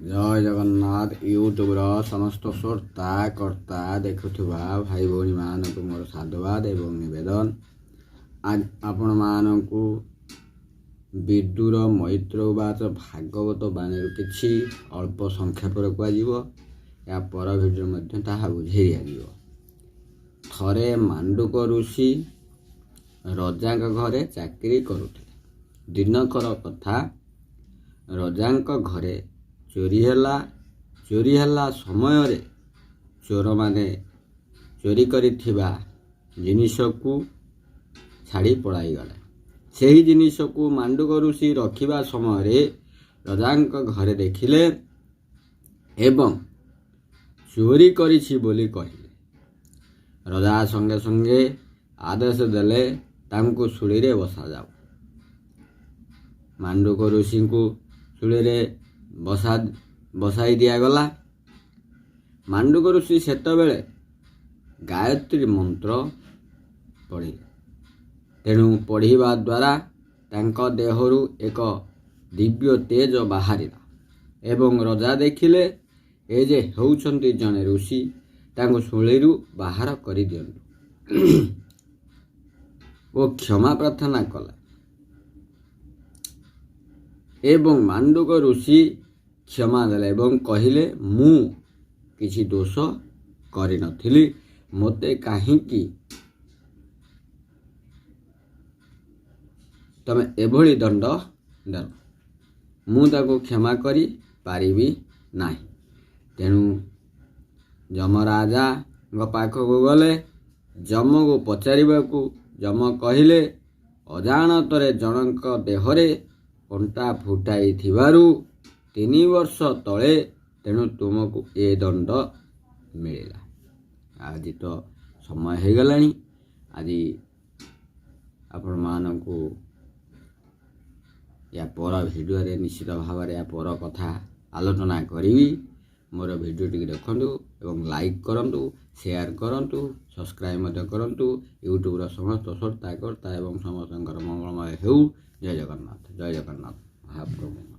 ଜୟ ଜଗନ୍ନାଥ। ୟୁଟ୍ୟୁବ୍ର ସମସ୍ତ ଶ୍ରୋତା କର୍ତ୍ତା ଦେଖୁଥିବା ଭାଇ ଭଉଣୀମାନଙ୍କୁ ମୋର ସାଧୁବାଦ ଏବଂ ନିବେଦନ। ଆପଣମାନଙ୍କୁ ବିଦୁର ମୈତ୍ର ଉବାଚ ଭାଗବତ ବାଣୀରୁ କିଛି ଅଳ୍ପ ସଂକ୍ଷେପରେ କୁହାଯିବ। ଏହା ପର ଭିଡ଼ିଓ ମଧ୍ୟ ତାହା ବୁଝେଇ ଦିଆଯିବ। ଥରେ ମାଣ୍ଡୁକ ଋଷି ରଜାଙ୍କ ଘରେ ଚାକିରି କରୁଥିଲେ। ଦିନକର କଥା, ରଜାଙ୍କ ଘରେ ଚୋରି ହେଲା। ଚୋରି ହେଲା ସମୟରେ ଚୋରମାନେ ଚୋରି କରିଥିବା ଜିନିଷକୁ ଛାଡ଼ି ପଳାଇଗଲେ। ସେହି ଜିନିଷକୁ ମାଣ୍ଡୁକ ଋଷି ରଖିବା ସମୟରେ ରଜାଙ୍କ ଘରେ ଦେଖିଲେ ଏବଂ ଚୋରି କରିଛି ବୋଲି କହିଲେ। ରଜା ସଙ୍ଗେ ସଙ୍ଗେ ଆଦେଶ ଦେଲେ, ତାଙ୍କୁ ଶୂଳିରେ ବସାଯାଉ। ମାଣ୍ଡୁକ ଋଷିଙ୍କୁ ଶୂଳିରେ ବସାଇ ଦିଆଗଲା। ମାଣ୍ଡୁକ ଋଷି ସେତେବେଳେ ଗାୟତ୍ରୀ ମନ୍ତ୍ର ପଢ଼ିଲେ। ତେଣୁ ପଢ଼ିବା ଦ୍ୱାରା ତାଙ୍କ ଦେହରୁ ଏକ ଦିବ୍ୟ ତେଜ ବାହାରିଲା ଏବଂ ରଜା ଦେଖିଲେ, ଏ ଯେ ହେଉଛନ୍ତି ଜଣେ ଋଷି, ତାଙ୍କୁ ଶୂଳିରୁ ବାହାର କରିଦିଅନ୍ତୁ ଓ କ୍ଷମା ପ୍ରାର୍ଥନା କଲେ। ଏବଂ ମାଣ୍ଡୁକ ଋଷି କ୍ଷମା ଦେଲେ ଏବଂ କହିଲେ, ମୁଁ କିଛି ଦୋଷ କରିନଥିଲି, ମୋତେ କାହିଁକି ତମେ ଏଭଳି ଦଣ୍ଡ ଦେଲ? ମୁଁ ତାକୁ କ୍ଷମା କରିପାରିବି ନାହିଁ। ତେଣୁ ଯମରାଜାଙ୍କ ପାଖକୁ ଗଲେ ଯମକୁ ପଚାରିବାକୁ। ଯମ କହିଲେ, ଅଜାଣତରେ ଜଣଙ୍କ ଦେହରେ କଣ୍ଟା ଫୁଟାଇଥିବାରୁ 3 ବର୍ଷ ତଳେ, ତେଣୁ ତୁମକୁ ଏ ଦଣ୍ଡ ମିଳିଲା। ଆଜି ତ ସମୟ ହେଇଗଲାଣି। ଆଜି ଆପଣମାନଙ୍କୁ ୟା ପର ଭିଡ଼ିଓରେ ନିଶ୍ଚିତ ଭାବରେ ୟା ପର କଥା ଆଲୋଚନା କରିବି। ମୋର ଭିଡ଼ିଓଟିକୁ ଦେଖନ୍ତୁ ଏବଂ ଲାଇକ୍ କରନ୍ତୁ, ସେୟାର କରନ୍ତୁ, ସବସ୍କ୍ରାଇବ୍ ମଧ୍ୟ କରନ୍ତୁ। ୟୁଟ୍ୟୁବ୍ର ସମସ୍ତ ଶ୍ରୋତା କର୍ତ୍ତା ଏବଂ ସମସ୍ତଙ୍କର ମଙ୍ଗଳମୟ ହେଉ। ଜୟ ଜଗନ୍ନାଥ, ଜୟ ଜଗନ୍ନାଥ ମହାପ୍ରଭୁ।